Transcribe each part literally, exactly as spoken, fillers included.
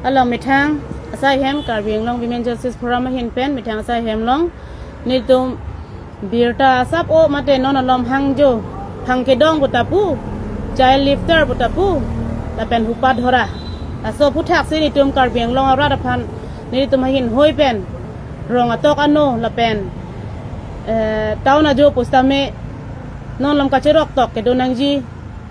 Along methang asai hem Karbi Anglong Women Justice Forum ahin pen methang asai hem along nelitum birta asap o mate non alom hangjo, phangkedong pu ta pu, child lifter pu ta pu, lapen hupa dhora, laso aphuthaksi nelitum Karbi Anglong arat aphan nelitum ahin hoi pen rong atok ano lapen eh, town ajo pusitame non alom kacherok tok kedo nangji,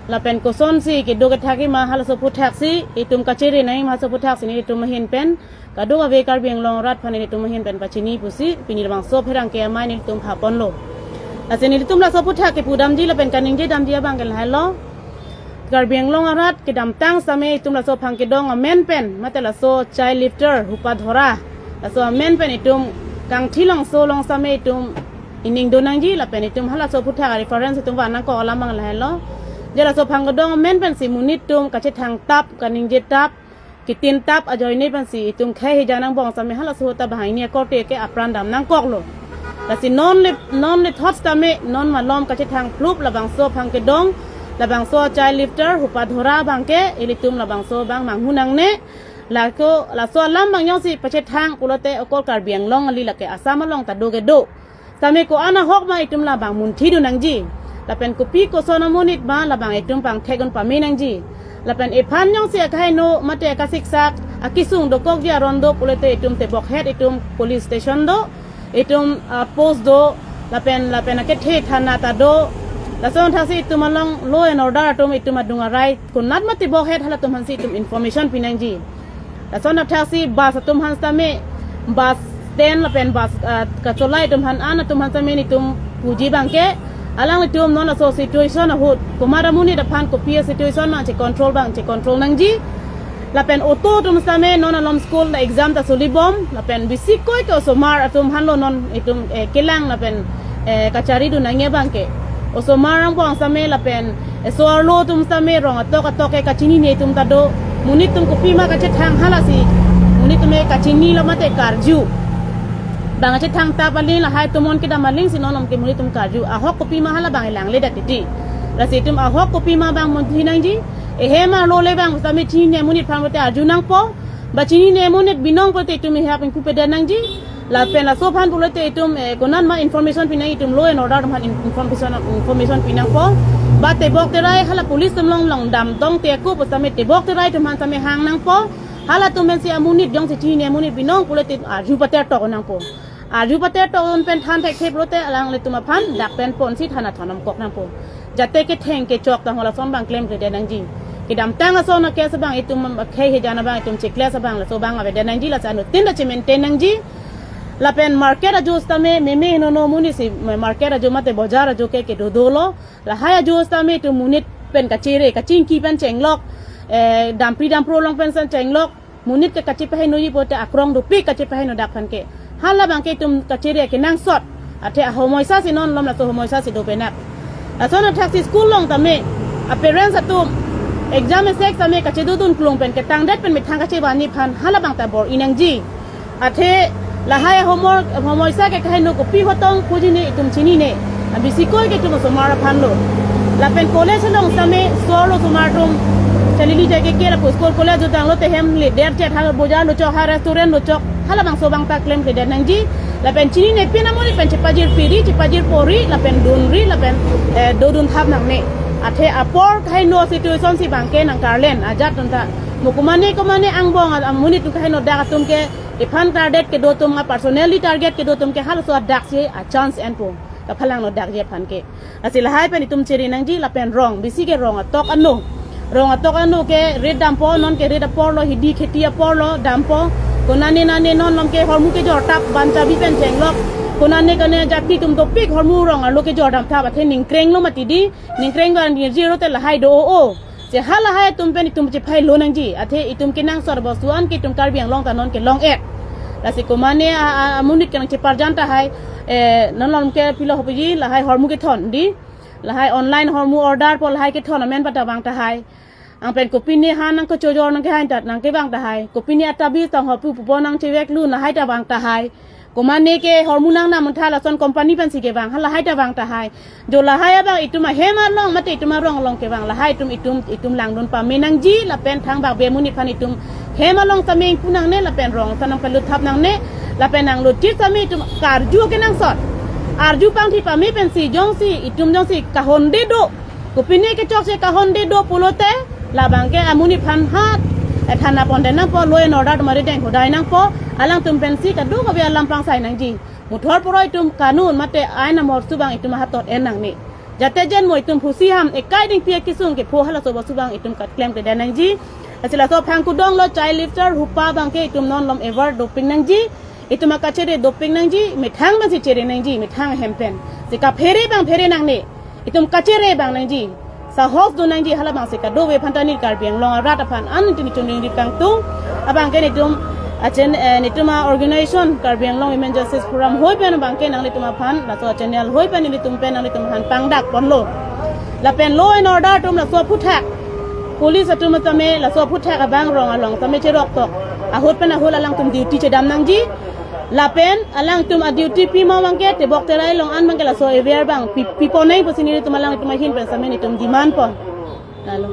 lapen kosonsi kedo kethak ma halaso aphuthaksi itum kachere nangji ma halaso aphuthaksi nelitum ahin pen kadokave Karbi Anglong arat aphan nelitum ahin pen pachini pusi pini labangso pherangke amei nelitum phaponlo. Lasi nelitum laso aphuthak kepu damji lapen kaningje damji abang ke lahelo. Karbi Anglong arat kedamtang sitame itum laso phangkedong amen pen mate laso child lifter, hupa dhora, laso amen pen itum kangthilongso along sitame itum ining do nangji lapen itum halaso aphuthak reference itum van nangkok alam abang lahelo. Je laso phangkedong amen pensi monit atum kachethang tap, kaningje tap, kitin tap ajoine pensi itum khei hejan angbong sitame halaso ahut ta banghini akorte ke apran dam nangkoklo. Lasi non le non le thot sitame non malom kachethang plup labangso phangkedong, labangso child lifter, hupa dhora abang ke ilitum labangso abang manghu nangne. Lako laso alam abang jongsi pachethang pulote okol Karbi Anglong kali, lake Assam along ta do kedo. Sitame ko-an ahok ma itum labang munthi do nangji. Lapen kopi koson amonit ma labang itum pangthek un pame nangji. Lapen ephan jongsi akahaino mate akasiksak akisung dokokji aron do pulote itum tebokhet itum police station do, itum ah, post do, lapen lapen akethe thana ta do. Lason athasi itum along law and order atum itum adung arai konat ma tebokhet halatum aphansi itum information pi nangji. Lason athasi bus atum aphan sitame, bus stand lapen bus ah, kacholai atum aphan an atum aphan sitame nelitum puji abang ke, alanglitum non laso situation ahut komat amonit aphan kopi asituation ma che control abang che control nangji. Lapen auto atum sitame non alom school ta exam ta solibom, lapen bisi koi ke osomar atum aphanlo non itum eh, kelang lapen eh, kachari do nangji abang ke. Osomar angbong sitame lapen eso arlo atum sitame rong atok atok ke kachinine atum ta do. Monit atum kopi ma kachethang halasi monit atum ke kachinilo mate karju. Bang kachethang tap aling, lahai atum mon kedam aling si non alom ke monit atum karju. Ahok kopi ma hala abang elangle det titi. Lasi itum ahok kopi ma abang munthi nangji. Ehem arlo le abang sitame chinine amonit aphan mate arju nangpo. Ba chinine amonit binong pulote itum ihap ingku pede nangji. Lapen laso aphan pulote itum eh, konat ma information pi nang, itum law and order atum aphan in- information information pi nangpo. Ba tebok terai hala police atum along along damtong te ako pusitame tebok terai atum aphan sitame hang nangpo. Halatum pensi amonit jongsi chinine amonit binong pulote arju pater tok nangpo. Arju pater tok un pen than thekthe pulote alanglitum aphan dak pen ponsi thana thanom kok nangpo. Jate ketheng kechok ta halason abang klemkledet nangji. Kedamtang ason a-case abang itum khei hejan abang itum chikles abang laso abang avedet nangji, lasi anuttin ta che-maintain nangji. Lapen market ajo sitame meme henono amonit si market ajo mate bojar ajo ke kedo dolo. Lahai ajo sitame itum monit pen kachere, kachingki pen chenglok, eh, dampri dampro along pen san chenglok, monit ke kachepaheinoji pulote akrong dopik kachepaheino dak aphan ke. Hala abang ke itum kachere kenangsot. Athe ahomoisa si non alom laso homoisa si do penak. Lason athaksi school along tame, a-parents atum exam esek tame kachedodun klung pen ketangdet pen methang kachevanji aphan hala abang ta bor-i nangji. Athe lahai ahomor homoisa ke kahaino kopi ahut tong puji ne itum chinine. Abisi koi ke itum osomar aphanlo. Lapen college along sitame so arlo osomar atum chalili jai ke ke lapu school college jutang lote hem le der chet ha bojar lochok ha restaurant lochok hala abangso abang ta klemkledet nangji. Lapen chinine pin amonit pen chepajir piri chepajir pori lapen dunri lapen eh, dodun thap nangne. Athe apor kahaino situation si abang ke nangkarlen ajat atum ta. Mo komane komane angbong amonit atum kahaino dak atum ke iphan target kedo atum, a personally target kedo atum ke halaso adak si a-chance enpo. Kaphalangno dakji aphan ke. Lasi lahai pen itum chere nangji lapen rong, bisi ke rong atok ano. Rong atok ano ke rit dampo, non ke rit aporlo, hidi kheti aporlo dampo. Konane nane non alom ke hormu kejor tap ban chabi pen chenglok. Konane kane jati atum dopik hormu rong arlo kejor dam tap athe ningkrenglo mati di. Ningkreng ban nirjiro te lahai do o o. Si halahai atum pen itum chephailo nangji. Athe itum kenangsot bostu an ke itum Karbi Anglong ta non ke long-et. Lasi komane a, a, amonit ke nangcheparjan tahai, eh, non alom ke pilo hopuji lahai hormu kethon di. Lahai online hormu order po lahai kethon amen pata vang tahai. Ang pen kopine han nangkechojor nangkehai tat nangkevang tahai. Kopine atabis tang hopu pupo nangchevek lu lahai ta vang tahai. Komane ke hormu nangnam untha lason company pensi kevang, ha lahai ta vang tahai. Jo lahai abang itum ahem along mate itum arong along kevang lahai itum itum itum langdun pame nangji, lapen thangbak be amonit aphan itum hem along tame ingpu nangne, lapen rong sanam kalut thap nangne, lapen nanglutit tame itum karju kenangsot. Arju pangthi pame pensi jongsi itum jongsi kahonde do, kopine kechokche kahonde do pulote, labang ke amonit aphan hat, eh, thana ponde nangpo, law and order atum arideng hodai nangpo, alangtum pensi kadokave alam pangsai nangji. Muthor poroi itum kanun mate ain amor subang itum ahatot en nangne. Jate jen mo itum phusi ham ekai dingpi akesung kepho halaso bos subang itum kat klemkledet nangji. Lasi laso aphan kudong lo child lifter hupa abang ke itum non lom aware doping nangji. Itum akachere doping nangji, methang pensi chere nangji, methang ahem pen. Si kaphere abang phere nangne. Itum kachere abang nangji. Sahos do nangji, halabang si kadokave aphan ta neli Karbi Anglong arat aphan an itum itum ring ripang tung. Abang ke netum achen, eh, netum a-organization Karbi Anglong Women Justice Forum hoi pen abang ke nanglitum aphan, laso channel hoi pen netum pen nanglitum aphan pangdak ponlo. Lapen law and order atum laso aphuthak, police atum tame laso aphuthak abang rong along tame cherok tok. Ahut pen ahut alangtum duty chedam nangji. Lapen alangtum a-duty pima abang ke tebok terai along an abang ke laso aware abang pi, pipon nang pusi netum alangtum ahin pen same netum demand pon. Lalo.